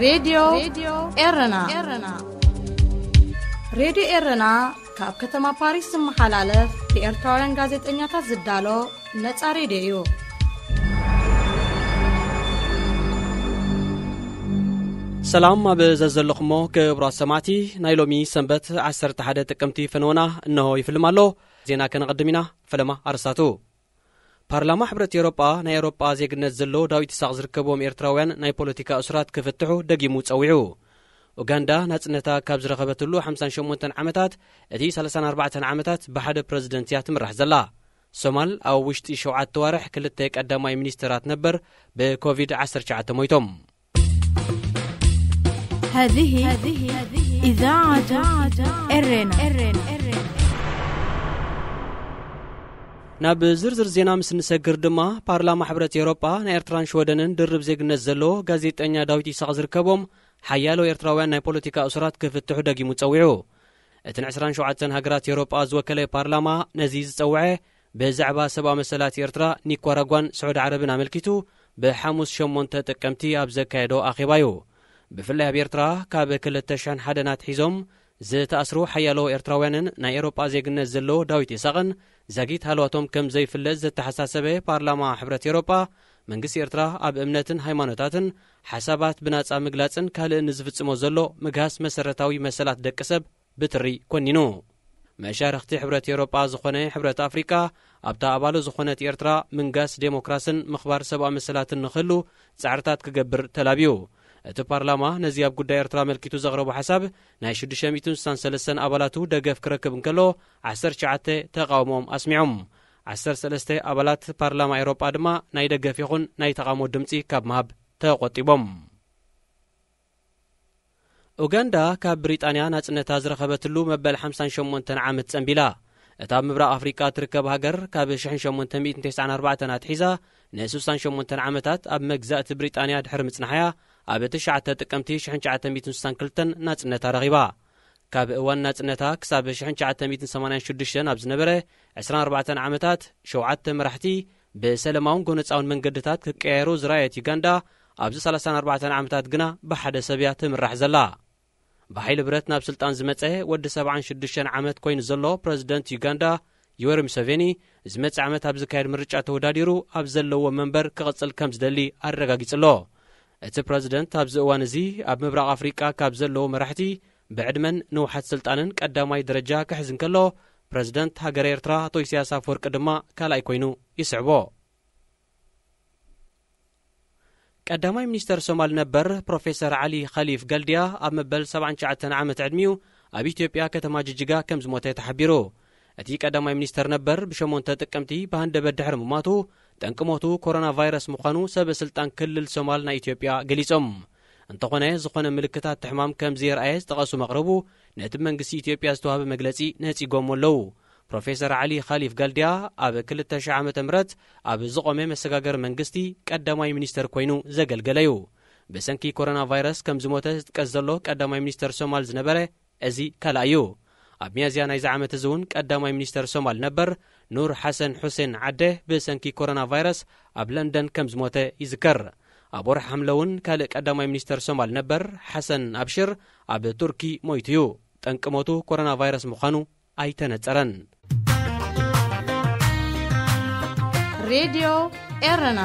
ሬድዮ ኤረና። ሬድዮ ኤረና ካብ ከተማ ፓሪስ ዝመሓላለፍ ብኤርትራውያን ጋዜጠኛታት ዝዳሎ ነጻ ሬድዮ እዩ። ሰላም ኣብ ዘዘለኹሞ ክቡራት ሰማዕቲ፣ ናይ ሎሚ ሰንበት ዓሰርተ ሓደ ጥቅምቲ ፈነወና እነሆ ይፍልም ኣሎ። ዜና ከነቐድም ኢና። ፈለማ ኣርስታቱ። ፓርላማ ሕብረት ኤውሮጳ፣ ናይ ኤውሮጳ ዜግነት ዘለዎ ዳዊት ይስሐቅ ዝርከብዎም ኤርትራውያን ናይ ፖለቲካ እሱራት ክፍትሑ ደጊሙ ጸዊዑ። ኡጋንዳ ናጽነታ ካብ ዝረኸበትሉ ሓምሳን ሸሞንተን ዓመታት፣ እቲ ሰላሳን ኣርባዕተን ዓመታት ብሓደ ፕረዚደንት እያ ትምራሕ ዘላ። ሶማል ኣብ ውሽጢ ሸውዓተ ዋርሕ ክልተ ቀዳማይ ሚኒስተራት ነበር ብኮቪድ ዓሰርተ ትሽዓተ ሞይቶም። هذه إذاعة إرنا. ናብ ዝርዝር ዜና ምስ ንሰግር ድማ፣ ፓርላማ ሕብረት ኤውሮጳ፣ ናይ ኤርትራን ሽወደንን ድርብ ዜግነት ዘለዎ ጋዜጠኛ ዳዊት ይስሐቅ ዝርከቦም ሓያሎ ኤርትራውያን ናይ ፖለቲካ እሱራት ክፍትሑ ደጊሙ ጸዊዑ። እቲ ንዕስራን ሸውዓተን ሃገራት ኤውሮጳ ዝወከለ ፓርላማ ነዚ ዝጸውዐ፣ ብዛዕባ ሰብኣዊ መሰላት ኤርትራ፣ ኒኳራጓን ስዑዲ ዓረብን ኣመልኪቱ ብሓሙስ ሸሞንተ ጥቅምቲ ኣብ ዘካየዶ ኣኼባ እዩ። ብፍላይ ኣብ ኤርትራ ካብ ክልተ ሽሕን ሓደን ኣትሒዞም ዝተኣስሩ ሓያሎ ኤርትራውያንን ናይ ኤውሮጳ ዜግነት ዘለዎ ዳዊት ይስሐቅን ዛጊት ሃለዋቶም ከም ዘይፍለጥ ዘተሓሳሰበ ፓርላማ ሕብረት ኤውሮጳ፣ መንግስቲ ኤርትራ ኣብ እምነትን ሃይማኖታትን ሓሳባት ብናጻ ምግላጽን ካልእን ንዝፍጽሞ ዘሎ ምግሃስ መሰረታዊ መሰላት ደቂ ሰብ ብትሪ ኮኒኑ። መሻርኽቲ ሕብረት ኤውሮጳ ዝኾነ ሕብረት ኣፍሪቃ፣ ኣብታ ኣባሉ ዝኾነት ኤርትራ ምንጋስ ዴሞክራስን ምኽባር ሰብኣዊ መሰላትን ንኽህሉ ጻዕርታት ክገብር ተላብዩ። እቲ ፓርላማ ነዚ ኣብ ጉዳይ ኤርትራ ኣመልኪቱ ዘቕረቦ ሓሳብ፣ ናይ ሽዱሽተ ሚእትን ስሳን ሰለስተን ኣባላቱ ደገፍ ክረክብ እንከሎ፣ ዓሰርተ ትሽዓተ ተቓውሞኦም ኣስሚዖም። ዓሰርተ ሰለስተ ኣባላት ፓርላማ ኤውሮጳ ድማ ናይ ደገፍ ይኹን ናይ ተቓውሞ ድምጺ ካብ ምሃብ ተቖጢቦም። ኡጋንዳ ካብ ብሪጣንያ ናጽነታ ዝረኸበትሉ መበል ሓምሳን ሸሞንተን ዓመት ጸንቢላ። እታ ኣብ ምብራቕ ኣፍሪቃ ትርከብ ሃገር፣ ካብ ሽሕን ሸሞንተ ሚእትን ተስዓን ኣርባዕተን ኣትሒዛ ንስሳን ሸሞንተን ዓመታት ኣብ መግዛእቲ ብሪጣንያ ድሕሪ ምጽናሓያ፣ ኣብ ትሽዓተ ጥቅምቲ ሽሕን ትሽዓተ ሚእትን ስሳን ክልተን ናጽነታ ረኺባ። ካብ እዋን ናጽነታ ክሳብ ሽሕን ትሽዓተ ሚእትን ሰማንያን ሽዱሽተን ኣብ ዝነበረ ዕስራን ኣርባዕተን ዓመታት፣ ሸውዓተ መራሕቲ ብሰለማውን ጎነጻውን መንገድታት ክቀያየሩ ዝረኣየት ዩጋንዳ፣ ኣብዚ ሰላሳን ኣርባዕተን ዓመታት ግና ብሓደ ሰብ እያ ትምራሕ ዘላ። ብሓይሊ ብረት ናብ ስልጣን ዝመጸ ወዲ ሰብዓን ሽዱሽተን ዓመት ኮይኑ ዘሎ ፕረዚደንት ዩጋንዳ፣ ዮወሪ ሙሰቬኒ፣ ዝመጽእ ዓመት ኣብ ዝካየድ ምርጫ ተወዳዲሩ ኣብ ዘለዎ መንበር ክቕጽል ከም ዝደሊ ኣረጋጊጹ ኣሎ። እቲ ፕረዚደንት ኣብዚ እዋን እዚ ኣብ ምብራቕ ኣፍሪቃ ካብ ዘለዉ መራሕቲ ብዕድመን ንውሓት ስልጣንን ቀዳማይ ደረጃ ክሕዝ እንከሎ፣ ፕረዚደንት ሃገረ ኤርትራ ኣቶ ኢሳያስ ኣፈወርቂ ድማ ካልኣይ ኮይኑ ይስዕቦ። ቀዳማይ ሚኒስተር ሶማል ነበር ፕሮፌሰር ዓሊ ኸሊፍ ገልድያ ኣብ መበል ሰብዓን ትሽዓተን ዓመት ዕድሚኡ ኣብ ኢትዮጵያ ከተማ ጅጅጋ ከም ዝሞተ ተሓቢሩ። እቲ ቀዳማይ ሚኒስተር ነበር ብሸሞንተ ጥቅምቲ ብሃንደበት ድሕሪ ምሟቱ፣ ጠንቂ ሞቱ ኮሮና ቫይረስ ምዃኑ ሰበ ስልጣን ክልል ሶማል ናይ ኢትዮጵያ ገሊጾም። እንተኾነ፣ ዝኾነ ምልክታት ሕማም ከም ዘየርኣየ ዝጠቐሱ መቕረቡ፣ ነቲ መንግስቲ ኢትዮጵያ ዝተዋህበ መግለጺ ነጺጎሞ ኣለዉ። ፕሮፌሰር ዓሊ ኻሊፍ ጋልዲያ ኣብ ክልተ ሺሕ ዓመተ ምህረት ኣብ ዝቖመ መሰጋገሪ መንግስቲ ቀዳማይ ሚኒስተር ኮይኑ ዘገልገለ እዩ። ብሰንኪ ኮሮና ቫይረስ ከም ዝሞተ ዝጥቀስ ዘሎ ቀዳማይ ሚኒስተር ሶማል ዝነበረ እዚ ካልኣይ እዩ። ኣብ ሚያዝያ ናይዚ ዓመት እዚ እውን ቀዳማይ ሚኒስተር ሶማል ነበር ኑር ሓሰን ሑሴን ዓደ ብሰንኪ ኮሮና ቫይረስ ኣብ ለንደን ከም ዝሞተ ይዝከር። ኣብ ወርሒ ሓምለ እውን ካልእ ቀዳማይ ሚኒስተር ሶማል ነበር ሓሰን ኣብሽር ኣብ ቱርኪ ሞይቱ እዩ። ጠንቂ ሞቱ ኮሮና ቫይረስ ምዃኑ ኣይተነጸረን። ሬድዮ ኤረና።